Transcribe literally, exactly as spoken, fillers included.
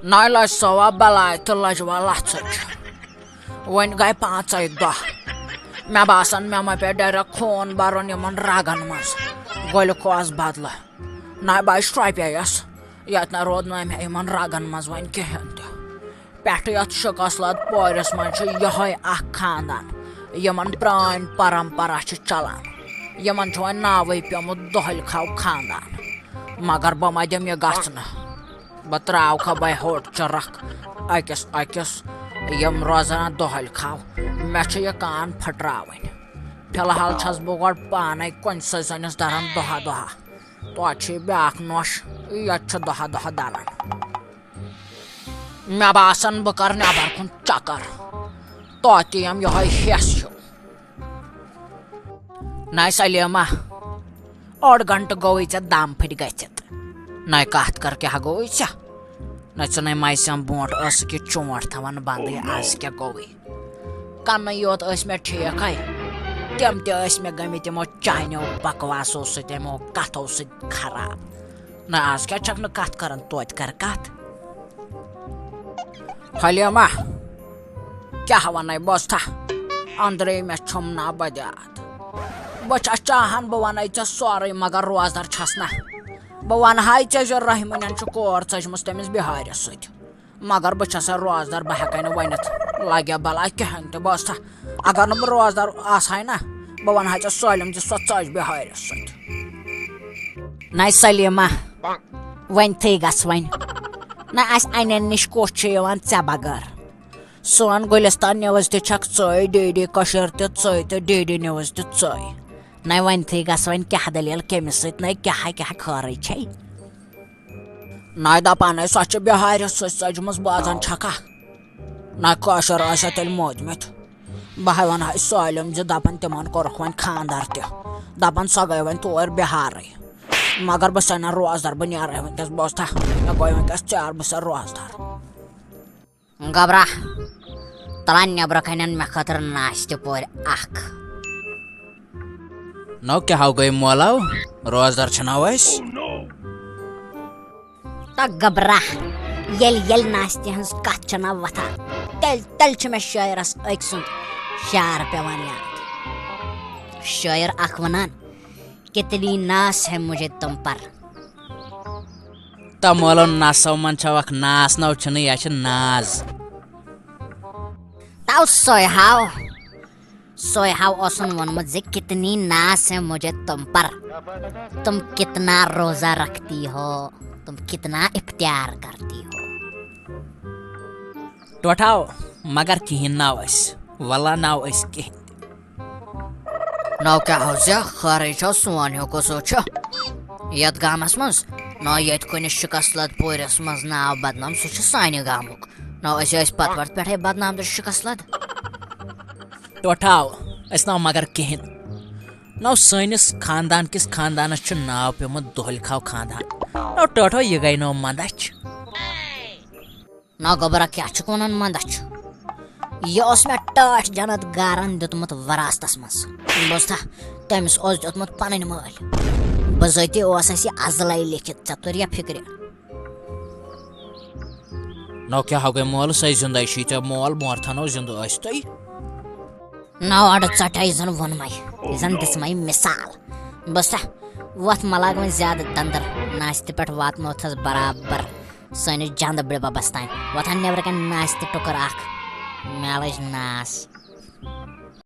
ناے لج ثواب بلاے تہٕ لجوا لژھ چھِ۔ وۄنۍ گٔے پانٛژے دۄہ۔ مےٚ باسان، مےٚ ما پیٚیہِ ڈایریکٹ خوٗن برُن یِمن رگن منٛز۔ گلوکوز بدلہٕ۔ ناے بہٕ چھُس رۄپیہِ یَس۔ یتھ نہ روٗد نہٕ مےٚ یِمن رگن منٛز وۄنۍ کِہیٖنۍ تہِ۔ پٮ۪ٹھٕ یتھ شکست لد پورِس منٛز چھُ یِہوٚے اکھ خاندان، یِمن پرٛٲنۍ پرمپرا چھِ چلان۔ یِمن چھُ وۄنۍ ناوٕے پیوٚمُت دۄہلۍ کھاو خاندان۔ مگر بہٕ ما دِمہٕ یہِ گژھنہٕ۔ بہٕ ترٛاوکھا بہٕ ہوٚٹ چرکھ أکِس أکِس، یِم روزن اَتھ دۄہلۍ کھاو۔ مےٚ چھِ یہِ کان پھٕٹراوٕنۍ۔ فی الحال چھَس بہٕ گۄڈٕ پانَے کُنہِ سٕے زٔنِس دَران دۄہا دۄہا۔ توتہِ چھُ یہِ بیٛاکھ نوٚش، یَتھ چھُ دۄہا دۄہا دَران۔ مےٚ باسان، بہٕ کَرٕ نٮ۪بر کُن چکر۔ توتہِ یِم یِہوٚے ہٮ۪س ہیوٗ۔ ناے سلیمہ، اوٚڑ گھنٹہٕ گوٚوُے ژےٚ دم پھٔٹۍ گٔژھِتھ۔ ناے کتھ کر، کیٛاہ گوٚوُے ژےٚ؟ ناے ژٕ ناے مایہِ سم برونٛٹھ ٲسٕکھ یہِ چونٛٹھ تھاوان بندٕے، از کیٛاہ گوٚوُے؟ کنہٕ یوت ٲسۍ مےٚ ٹھیٖکھے، تِم تہِ ٲسۍ مےٚ گٔمٕتۍ یِمو چانیو بکواسو سۭتۍ، یِمو کتھو سۭتۍ خراب۔ نہ، از کیٛاہ چھکھ نہٕ کتھ کران، توتہِ کر کتھ۔ حلیمہ، کیٛاہ ونے بوزتھا؟ أنٛدرے مےٚ چھوٚم نا بدیات۔ بہٕ چھَس چاہان بہٕ ونے ژےٚ سورُے، مگر روزدر چھَس نہ۔ بہٕ ونہاے ژےٚ زِ رحمنٮ۪ن چھِ کور ژٔجمٕژ تٔمِس بِہارِس سۭتۍ۔ مگر بہٕ چھَسے روزدر، بہٕ ہٮ۪کے نہٕ ؤنِتھ۔ لگیا بلاے کِہیٖنۍ تہِ بوزتھا۔ اگر نہٕ بہٕ روزدر آسہاے نہ، بہٕ ونہاے ژےٚ سٲلِم زِ سۄ ژٔج بِہارِس سۭتۍ۔ نَے سلیمہ، وۄنۍ تھٔے گژھ وۄنۍ۔ نہ، اَسہِ اَنٮ۪ن نِش کُس چھُ یِوان ژےٚ بغٲر؟ سون گُلِستان نِوٕز تہِ چھکھ ژٕے، ڈی ڈی کٔشیٖر تہِ ژٕے تہٕ ڈی ڈی نِوٕز تہِ ژٕے۔ نَے وۄنۍ تھٔے گژھ وۄنۍ، کیٛاہ دٔلیٖل، کٔمِس سۭتۍ نَے کیٛاہ، کیٛاہ خٲرٕے چھے؟ نَے دَپان ٲسۍ سۄ چھِ بِہارِس سۭتۍ ژٔجمٕژ، بوزان چھکھا؟ نَے کٲشُر آسہِ ہا تیٚلہِ موٗدمُت۔ بہٕ ہا وَنہٕ ہا سٲلِم زِ دَپان تِمَن کوٚرُکھ وۄنۍ خانٛدر تہِ۔ دَپان سۄ گٔے وۄنۍ تور بِہارٕے۔ مگر بہٕ سَنان روزدار، بہٕ نیرَے وٕنۍکٮ۪س، بوزتھا؟ مےٚ گوٚو وٕنۍکٮ۪س ژیر، بہٕ سَنہٕ روزدار۔ گوٚبرا، تَلان نٮ۪برٕ کَنٮ۪ن مےٚ خٲطرٕ ناشتہٕ پورِ اَکھ۔ نو کیٛاہ ہو گٔے مولو؟ روزدار چھِنہ أسۍ؟ تہٕ گبرا، ییٚلہِ، ییٚلہِ ناستہِ ہٕنٛز کتھ چھےٚ نہ وۄتھان، تیٚلہِ، تیٚلہِ چھُ مےٚ شٲعرس أکۍ سُنٛد شعر پٮ۪وان یاد۔ شٲعر اکھ ونان، "کتنی ناز ہے مجھے تم پر۔" تہٕ مولو نسو منٛز چھو اکھ ناس نو چھُنہٕ، یا چھِ ناز۔ تو سوے ہاو۔ سوے ہاو اوسُن ووٚنمُت زِ "کتنی ناز ہے مجھے تم پر، تم کتنا روزہ رکھتی ہو، تم کتنا افطار کرتی ہو۔" ٹوٹھاو، مگر کِہیٖنۍ ناو أسۍ، واللہ ناو أسۍ کِہیٖنۍ۔ ناو کیٛاہ ہو ژےٚ؟ خٲرٕے چھو، سون ہیوٗ کُس ہیوٗ چھُ یتھ گامس منٛز؟ ناو ییٚتہِ کُنہِ شکست لد پوٗرِس منٛز ناو بدنام، سُہ چھُ سانہِ گامُک۔ ناو أسۍ ٲسۍ پتہٕ پٮ۪ٹھے بدنام تہٕ شکست لد۔ ٹوٹھاو، أسۍ ناو مگر کِہیٖنۍ۔ ناو سٲنِس خاندان کِس خاندانس چھُ ناو پیومُت دۄہلہِ کھاو خاندان۔ ناو ٹوٹھو، یہِ گٔے ناو مندچھ۔ ناو گوٚبرا، کیٛاہ چھُکھ ونان مندچھ؟ یہِ اوس مےٚ ٹٲٹھۍ جنت گارن دیُتمُت وراثتس منٛز۔ بوزتھا، تٔمِس اوس دیُتمُت پنٕنۍ مٲلۍ۔ بذٲتی اوس اَسہِ یہِ ازلے لیکھِتھ، ژےٚ توٚریا فِکرِ؟ نو کیٛاہ ہو گٔے مول سٕے زِندَے چھُے ژےٚ مول مورتھنو زِندٕ ٲسۍ تُہۍ۔ نو اَڈٕ ژَٹے زَن ووٚنمَے، زَن دِژمَے مِثال۔ بوزتھا، وۄتھ مہ لاگ وۄنۍ زیادٕ دَندَر، ناستہِ پٮ۪ٹھ واتنوتھَس برابر سٲنِس جَندٕ بٕڈبَبَس تام۔ وۄتھ اَن نٮ۪برٕ کَنۍ ناستہِ ٹُکُر اَکھ، مےٚ لٔج ناس۔